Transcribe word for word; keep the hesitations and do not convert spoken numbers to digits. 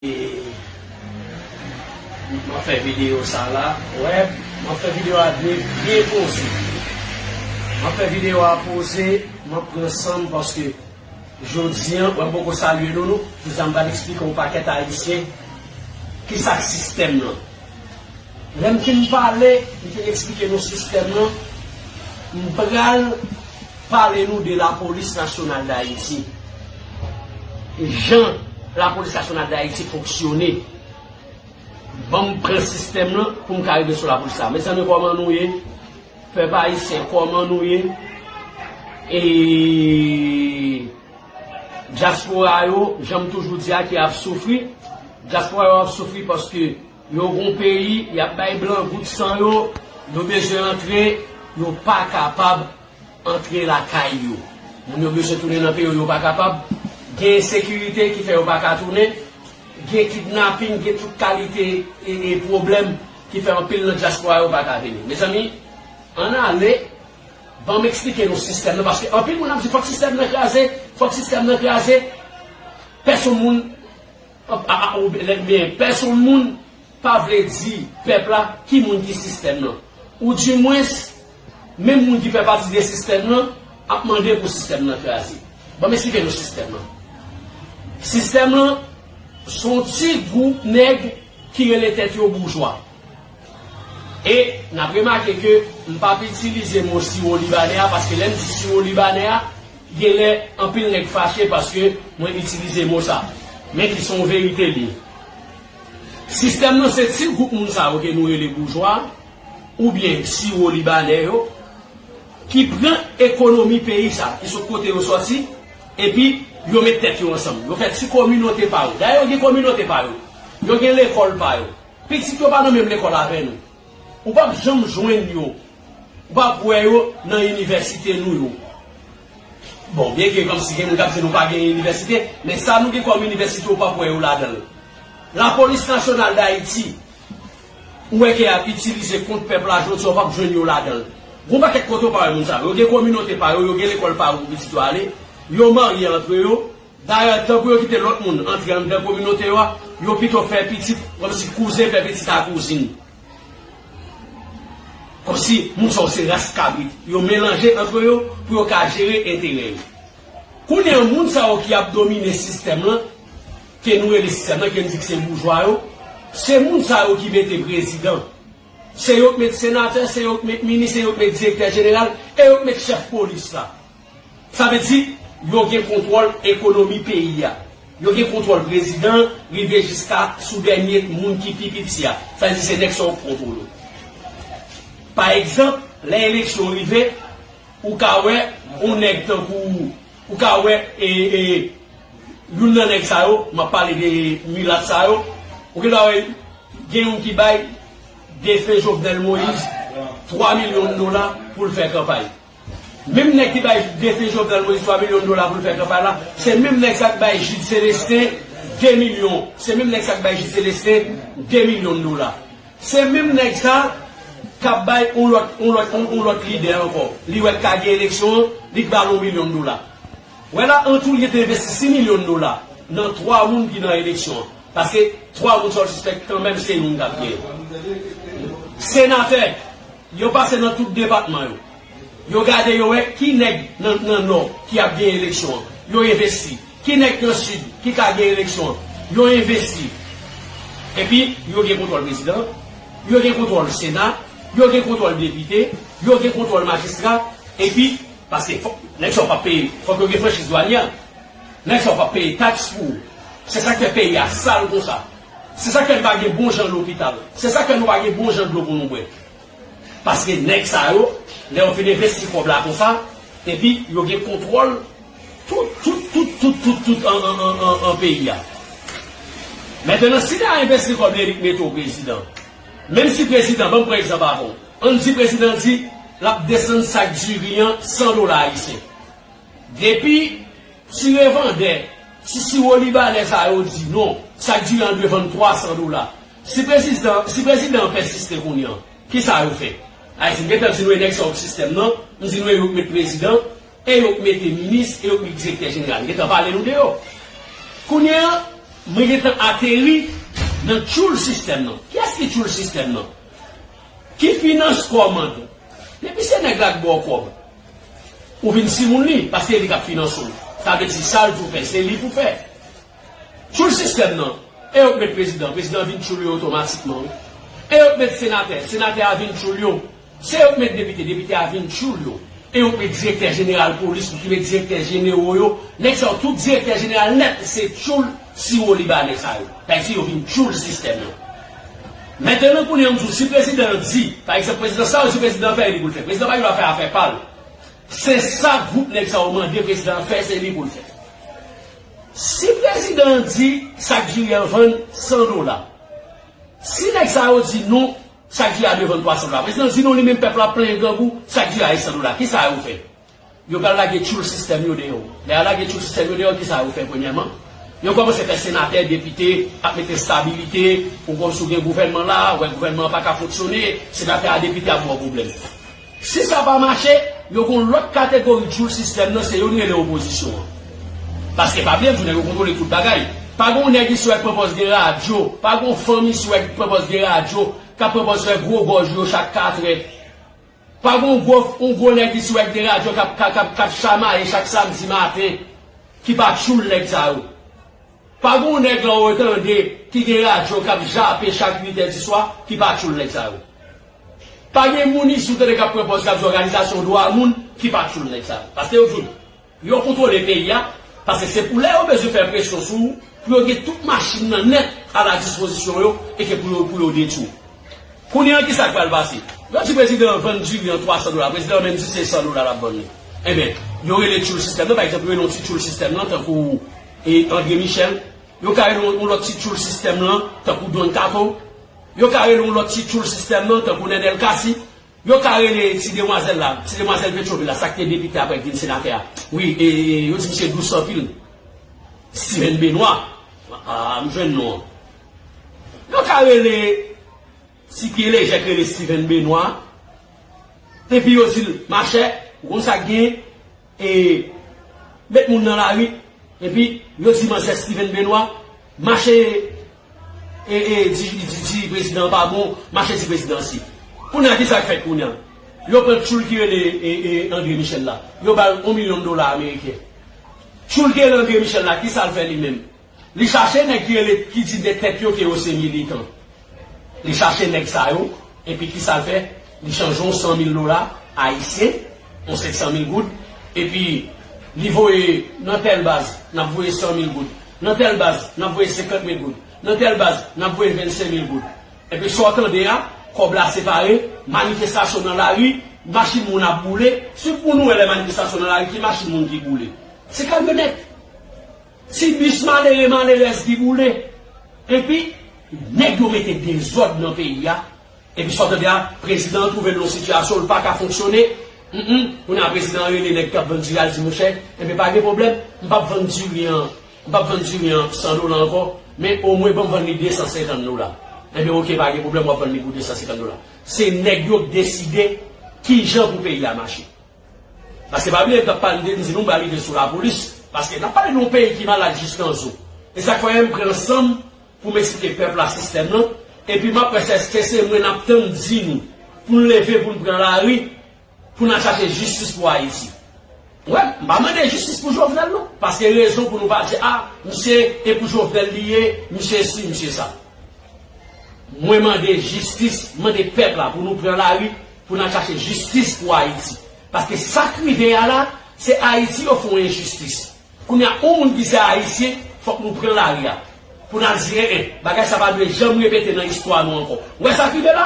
E m ap fè videyo sa la. Wè, m ap fè videyo a byen, byen poze. M ap fè videyo a poze, m ap pran san m paske jodi a, wè, m poko salye nou, nou. Jodi a, m pral eksplike yon pakèt Ayisyen kisa k sistèm nan. Lè m fin pale, m fin eksplike nou sistèm nan, m pral pale nou de Lapolis Nasyonal d Ayiti. E jan Lapolis Nasyonal d Ayiti fonksyone. Ban m pran sistèm nan pou m ka rive sou lapolis la. Mezanmi, kòman nou ye? Pèp ayisyen, kòman nou ye? E dyaspora yo, jan m toujou di a, ki ap soufri. Dyaspora yo ap soufri paske yo gon peyi, y ap bay blan gout san yo, yo bezwen antre, yo pa kapab antre lakay yo. Moun yo bezwen tounen nan peyi yo, yo pa kapab. Gen ensekirite ki fè yo pa ka tounen. Gen kidnaping, gen tout kalite e, e pwoblèm ki fè anpil nan dyaspora yo pa ka vini. Mezanmi, ann ale, ban m eksplike nou sistèm nan, paske anpil moun ap di, "Fòk sistèm nan kraze, fòk sistèm nan kraze." Pèsonn moun, a, a, a, ou, lè, men, pèsonn moun pa vle di pèp la ki moun ki sistèm nan. Oudimwens, menm moun ki fè pati de sistèm nan ap mande pou sistèm nan kraze. Ban m eksplike nou sistèm nan. Sistèm nan, se yon ti gwoup nèg ki rele tèt yo boujwa. E n ap remake ke m p ap itilize mo siwo libanè a, paske lè m di siwo libanè a, genlè anpil nèg fache paske mwen itilize mo sa. Men ki se yon verite li ye. Sistèm nan se ti gwoup moun sa yo ke nou rele boujwa, oubyen siwo libanè yo, ki pran ekonomi peyi sa, ki sot kote yo sòti, epi yo met tèt yo ansanm. Yo fè ti kominote pa yo. Dayè, yo gen kominote pa yo. Yo gen lekòl pa yo. Pitit yo pa nan menm lekòl avè nou. Ou p ap janm jwenn yo. Ou p ap wè yo nan inivèsite nou yo. Bon, byenke kòmsi gen moun k ap di nou pa gen inivèsite, men sa nou gen kòm inivèsite, ou p ap wè yo ladan l. Lapolis Nasyonal d Ayiti, ou wè ke y ap itilize kont pèp la, jodi a, ou p ap jwenn yo ladan l. Gon pakèt kote ou pa wè moun sa yo. Yo gen kominote pa yo, yo gen lekòl pa yo pou pitit yo ale, yo marye antre yo. Dayè, tan pou yo kite lòt moun antre anndan kominote yo a, yo pito fè pitit, kòmsi kouzen fè pitit a kouzin. Kòmsi moun sa yo se ras kabrit. Yo melanje antre yo pou yo ka jere enterè yo. Kounye a, moun sa yo ki ap domine sistèm lan, ke nou rele sistèm lan, ke n di ke se boujwa yo, se moun sa yo ki mete prezidan. Se yo k met senatè, se yo k met minis, se yo k met direktè jeneral, e yo k met chèf polis la. Sa vle di, yo gen kontwòl ekonomi peyi a. Yo gen kontwòl prezidan, rive jiska sou dènye moun ki pi piti a. Sa vle di, se nèg sa yo k kontwole. Pa egzanp, lè eleksyon rive, ou ka wè yon nèg tankou, ou ka wè, e, e, youn nan nèg sa yo, m ap pale de milat sa yo, ou gen dwa wè gen youn ki bay defen Jovenel Moïse twa milyon dola pou l fè kanpay. Menm nèg ki bay defen Jovenel Moïse twa milyon dola pou l fè kanpay la, se menm nèg sa k bay Jude Célestin de milyon. Se menm nèg sa k bay Jude Célestin de milyon dola. Se menm nèg sa k ap bay yon lòt, yon lòt, yon, yon lòt lidè ankò. Li wè l ka gen eleksyon an, li k ba l yon milyon dola. Wè la, an tou, li te envesti sis milyon dola nan twa moun ki nan eleksyon an. Paske twa moun sa w sispèk kanmenm se youn k ap genyen. Senatè, yo pase nan tout depatman yo. Yo gade, yo wè ki nèg nan, nan Nò ki ap gen eleksyon an. Yo envesti. Ki nèg nan Sid ki ka gen eleksyon an. Yo envesti. Epi, yo gen kontwòl prezidan. Yo gen kontwòl Sena. Yo gen kontwòl depite. Yo gen kontwòl majistra. Epi, paske fòk, nèg sa yo p ap peye. Fòk yo gen franchiz dwanyè. Nèg sa yo p ap peye taks pou ou. Se sa k fè peyi a sal konsa. Se sa k fè n pa gen bon jan lopital. Se sa k fè nou pa gen bon jan dlo pou nou bwè. Paske nèg sa yo, lè yo fin envesti kòb la konsa, epi yo gen kontwòl tout, tout, tout, tout, tout, tout an, an, an, an, an peyi a. Mentnan, si ta envesti kòb li, li k mete w prezidan. Menm si prezidan, ban m pran egzanp avè w. Ann di prezidan di l ap desann sak diri an san dola ayisyen. Depi ti revandè, ti siwo libanè sa yo di non, sak diri an dwe vann twa san dola. Si prezidan, si prezidan an pèsiste kounye an, kisa yo fè? Ayiti, m gentan di nou e nèg sa yo k sistèm nan, m di nou e yo k met prezidan, e yo k mete minis, e yo k met direktè jeneral. M gentan pale nou de yo. Kounye an, Mwen gentan ateri nan tchoul sistèm nan. Kiyès ki tchoul sistèm nan? Ki finans kòmand? Depi se nèg la k ba w kòb, ou vin timoun li, paske e li k ap finanse w. Sa vle di, sa l di w fè, se li pou fè. Tchoul sistèm nan, e yo k met prezidan, prezidan vin tchoul yo otomatikman, wi. E yo k met senatè, senatè a vin tchoul yo. Se yo k met depite, depite a vin tchoul yo. E yo k met direktè jeneral polis, ki met direktè jenero yo. Nèg sa yo, tout direktè jeneral nèt, se tchoul siwo libanè sa yo. Sa vle di yo vin tchoul sistèm nan. Mentnan, kounye a, m di w, si prezidan an di, pa egzanp, prezidan sa yo di prezidan an fè, e li pou l fè. Prezidan pa gen dwa fè afè pa l. Se sa gwoup nèg sa yo mande prezidan an fè, se li pou l fè. Si prezidan an di sak diri an vann san dola, si nèg sa yo di non, sak diri a dwe vann twa san dola. Prezidan an di non, li menm pèp la plenyen grangou, sak diri a e san dola. Kisa yo fè? Yo pral lage tchoul sistèm yo deyò. Lè yo lage tchoul sistèm yo deyò, kisa yo fè premyèman? Yo kòmanse fè senatè, depite, ap mete estabilite, ou konn si w gen gouvènman la, ou wè gouvènman an pa ka fonksyone, senatè a, depite ap ba w pwoblèm. Si sa pa mache, yo gon lòt kategori tchoul sistèm nan, se yo n rele opozisyon an. Paske pa bliye m di w nèg yo kontwole tout bagay. Pa gon nèg isi w wè k pran pòz gen radyo, pa gon fanm isi w wè k pran pòz gen radyo, k ap pran pòz fè gwo gòj yo chak katrè. Pa gon gwo, yon gwo nèg isi w wè k gen radyo k ap, k ap, k ap, k ap chamaye chak samdi maten, ki pa tchoul nèg sa yo. Pa gen yon nèg la w tande ki gen radyo k ap jape chak uitè di swa ki pa tchoul nèg sa yo. Pa gen moun isi w tande k ap pran pòz k ap di òganizasyon dwa moun ki pa tchoul nèg sa yo. Paske yo di w, yo kontwole peyi a, paske se pou lè yo bezwen fè presyon sou ou, pou yo gen tout machin nan nèt a la dispozisyon yo, e ke pou yo, pou yo detwi w. Kounye a, kisa k pral pase? Yo di prezidan an vann diri an twa san dola, prezidan an menm di se san dola l ap vann li. Enben, yo rele tchoul sistèm nan, pa egzanp, yo rele yon ti tchoul sistèm nan, tankou, e, André Michel. Yo ka rele yon, yon lòt ti tchoul sistèm nan, tankou Don Kato. Yo ka rele yon lòt ti tchoul sistèm nan, tankou Nènèl Cassy. Yo ka rele ti demwazèl la, ti demwazèl Petwovil la, sa k te depite apre k vin senatè a. Wi, e, e, yo di misye dous anpil. Steven Benoît. A, m jwenn non an. Yo ka rele ti pye lejè k rele Steven Benoît. Epi yo di l, machè, ou konn sa k genyen, e, met moun nan lari. Epi yo di manzè Steven Benoît, mache, e, e, di, di, di prezidan an pa bon, mache di prezidan si. Kounye a, kisa k fèt kounye a? Yo pran tchoul ki rele, e, e, André Michel la. Yo ba l yon milyon dola ameriken. Tchoul ki rele André Michel la, kisa l fè li menm? Li chache nèg ki rele, ki di de tèt yo ke yo se militan. Li chache nèg sa yo, epi kisa l fè? Li chanje yon san mil dola ayisyen, yon senk san mil goud, epi li voye nan tèl baz, n ap voye san mil goud. Nan tèl baz, n ap voye senkant mil goud. Nan tèl baz, n ap voye vennsenk mil goud. Epi sa w tande a, kòb la separe, manifestasyon nan lari, machin moun ap boule. Si pou nou wè lè manifestasyon nan lari, ki machin moun ki boule? Se kamyonèt. Ti bis malere, malerèz ki boule. Epi, nèg yo mete dezòd nan peyi a. Epi sa w tande a, prezidan an twouve l nan yon sitiyasyon, l pa ka fonksyone. Humm, kounye a prezidan an rele nèg k ap vann diri a, l di, monchè, enben pa gen pwoblèm, m p ap vann diri an, m p ap vann diri an san dola ankò, men omwen ban m vann li de san senkant dola. Enben oke, pa gen pwoblèm, w ap vann li pou de san senkant dola. Se nèg yo k deside kijan pou peyi a mache. Paske pa bliye, m t ap pale de, m di nou, m pral rive sou lapolis. Paske n ap pale de yon peyi ki malad jiskan zo. E sa k fè m pran san m pou m eksplike pèp la sistèm nan. Epi m ap wè si èske se mwen n ap tann di nou pou n leve, pou n pran lari, pou n al chache jistis pou Ayiti. Wè, m pa mande jistis pou Jovenel, non. Paske rezon pou nou pa di, a, misye, e pou Jovenel li ye, misye si, misye sa. Mwen mande jistis, mande pèp la pou nou pran lari, pou n al chache jistis pou Ayiti. Paske sa k rive a la, se Ayiti yo fè yon enjistis. Kounye a, yon moun ki se Ayisyen, fòk nou pran lari a. Pou n al di, en, en, bagay sa pa dwe janm repete nan istwa nou ankò. Ou wè sa k rive la?